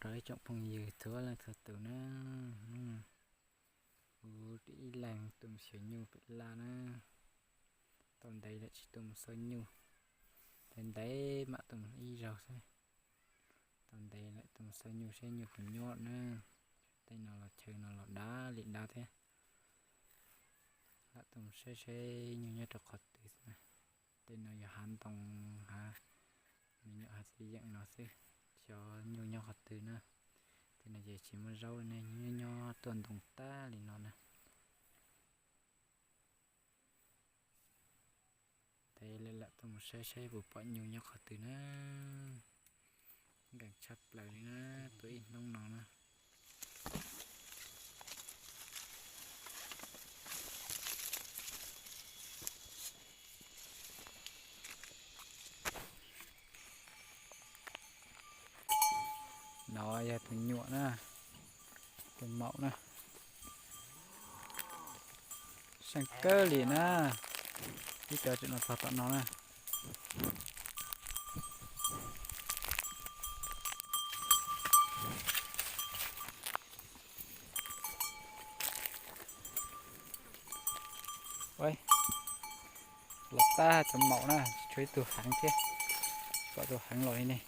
Rau ib tsoom phooj ywg txhua leej txhua tus na, kuv ib leeg tuaj mus xyuas nyuj pem laj na, tau ntev lawm tsis tuaj mus xauj nyuj, ntev ntev mam tuaj mus ib zaug xwb, tau ntev lawm tuaj mus xauj nyuj seb nyuj puas nyob na. Tej no los chaw no los dav li dav thiab, lam tuaj mus saib seb nyuj nyob rau qhov twg xwb na. Tej no yog hav ntoo, hav, nws nyuam hav xwb yeem no xwb, xyov nyuj nyob qhov twg na. Tej no ces tsis muaj zaub ne, nyob nyob tuaj ntoo tag li no na. Ces lam tuaj mus saib saib puas pom nyuj nyob qhov twg na. Nkees tshaj plaws li na, tuaj ib hnub no na. No yog tus nyuam na, tus maum na. Seej kawg li na, ib cov tseem no txog tom no na. Los tag cov maum na, tshuav ib tug heev thiab, pom tus heev los li ne.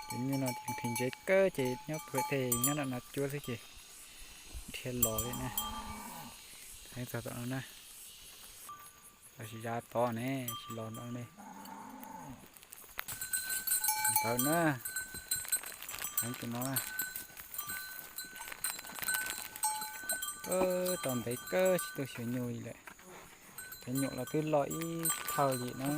Cov nyuj no ces nqhis ntsev kawg ces nyob puag tej nyob nram no cuab xwb ces dhia los li na. Heev txog tom no na. Los sis ya tod ne, tsis los no li. Ntawd na, heev tus no na. Tau ntev kawg tsis tuaj xyuas nyuj li lawm. Cov nyuam los twb loj ib thawj li na.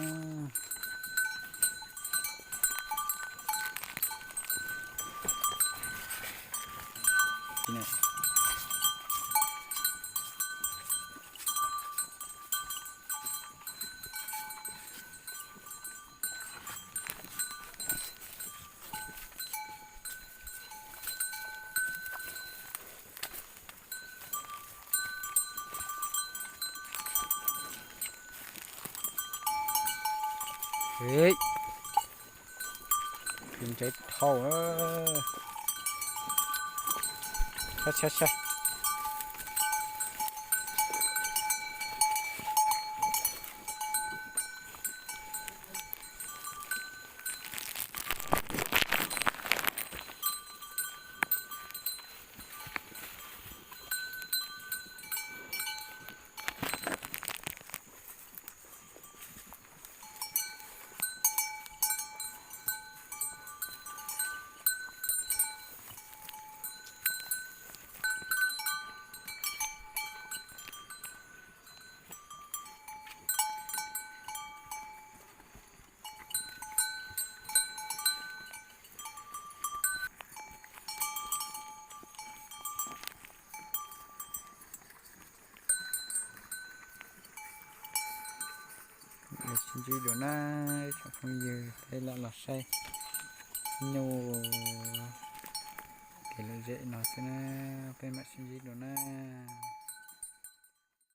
Nqhis ntsev dhau. Sib ntsib dua na, tsoom phooj ywg, peb lam los saib nyuj kev lom zem no xwb na, peb mam sib